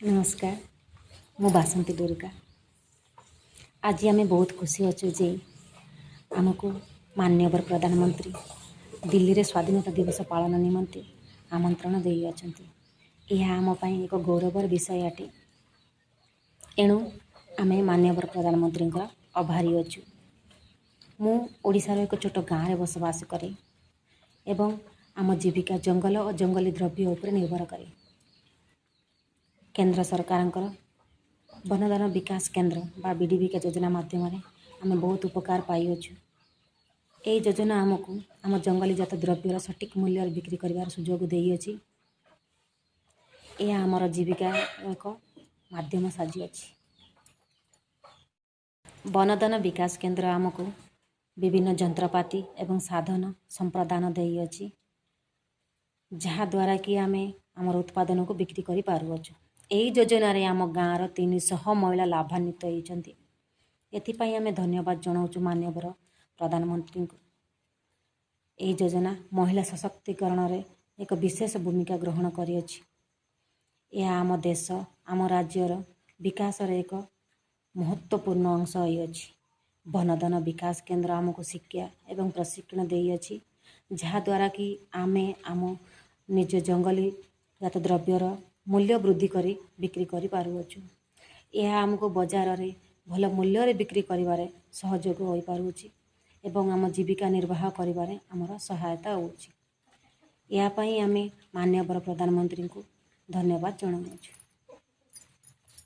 ନମସ୍କାର, ମୁଁ ବାସନ୍ତୀ ଦୁର୍ଗା। ଆଜି ଆମେ ବହୁତ ଖୁସି ଅଛୁ ଯେ ଆମକୁ ମାନ୍ୟବର ପ୍ରଧାନମନ୍ତ୍ରୀ ଦିଲ୍ଲୀରେ ସ୍ୱାଧୀନତା ଦିବସ ପାଳନ ନିମନ୍ତେ ଆମନ୍ତ୍ରଣ ଦେଇଅଛନ୍ତି। ଏହା ଆମ ପାଇଁ ଏକ ଗୌରବର ବିଷୟ ଅଟେ। ଏଣୁ ଆମେ ମାନ୍ୟବର ପ୍ରଧାନମନ୍ତ୍ରୀଙ୍କର ଆଭାରୀ ଅଛୁ। ମୁଁ ଓଡ଼ିଶାର ଏକ ଛୋଟ ଗାଁରେ ବସବାସ କରେ ଏବଂ ଆମ ଜୀବିକା ଜଙ୍ଗଲ ଓ ଜଙ୍ଗଲୀ ଦ୍ରବ୍ୟ ଉପରେ ନିର୍ଭର କରେ। କେନ୍ଦ୍ର ସରକାରଙ୍କର ବନଧନ ବିକାଶ କେନ୍ଦ୍ର ବା ବିଡ଼ିବିକେ ଯୋଜନା ମାଧ୍ୟମରେ ଆମେ ବହୁତ ଉପକାର ପାଇଅଛୁ। ଏହି ଯୋଜନା ଆମକୁ ଆମ ଜଙ୍ଗଲୀ ଜାତ ଦ୍ରବ୍ୟର ସଠିକ୍ ମୂଲ୍ୟରେ ବିକ୍ରି କରିବାର ସୁଯୋଗ ଦେଇଅଛି। ଏହା ଆମର ଜୀବିକାର ଏକ ମାଧ୍ୟମ ସାଜିଅଛି। ବନଧନ ବିକାଶ କେନ୍ଦ୍ର ଆମକୁ ବିଭିନ୍ନ ଯନ୍ତ୍ରପାତି ଏବଂ ସାଧନ ସମ୍ପ୍ରଦାନ ଦେଇଅଛି, ଯାହାଦ୍ୱାରା କି ଆମେ ଆମର ଉତ୍ପାଦନକୁ ବିକ୍ରି କରିପାରୁଅଛୁ। ଏହି ଯୋଜନାରେ ଆମ ଗାଁର 300 ମହିଳା ଲାଭାନ୍ୱିତ ହେଇଛନ୍ତି। ଏଥିପାଇଁ ଆମେ ଧନ୍ୟବାଦ ଜଣାଉଛୁ ମାନ୍ୟବର ପ୍ରଧାନମନ୍ତ୍ରୀଙ୍କୁ। ଏହି ଯୋଜନା ମହିଳା ସଶକ୍ତିକରଣରେ ଏକ ବିଶେଷ ଭୂମିକା ଗ୍ରହଣ କରିଅଛି। ଏହା ଆମ ଦେଶ, ଆମ ରାଜ୍ୟର ବିକାଶରେ ଏକ ମହତ୍ତ୍ୱପୂର୍ଣ୍ଣ ଅଂଶ ହୋଇଅଛି। ବନଧନ ବିକାଶ କେନ୍ଦ୍ର ଆମକୁ ଶିକ୍ଷା ଏବଂ ପ୍ରଶିକ୍ଷଣ ଦେଇଅଛି, ଯାହାଦ୍ୱାରା କି ଆମେ ଆମ ନିଜ ଜଙ୍ଗଲୀ ଜାତ ଦ୍ରବ୍ୟର ମୂଲ୍ୟ ବୃଦ୍ଧି କରି ବିକ୍ରି କରିପାରୁଅଛୁ। ଏହା ଆମକୁ ବଜାରରେ ଭଲ ମୂଲ୍ୟରେ ବିକ୍ରି କରିବାରେ ସହଯୋଗ ହୋଇପାରୁଅଛି ଏବଂ ଆମ ଜୀବିକା ନିର୍ବାହ କରିବାରେ ଆମର ସହାୟତା ହେଉଛି। ଏହା ପାଇଁ ଆମେ ମାନ୍ୟବର ପ୍ରଧାନମନ୍ତ୍ରୀଙ୍କୁ ଧନ୍ୟବାଦ ଜଣାଉଅଛୁ।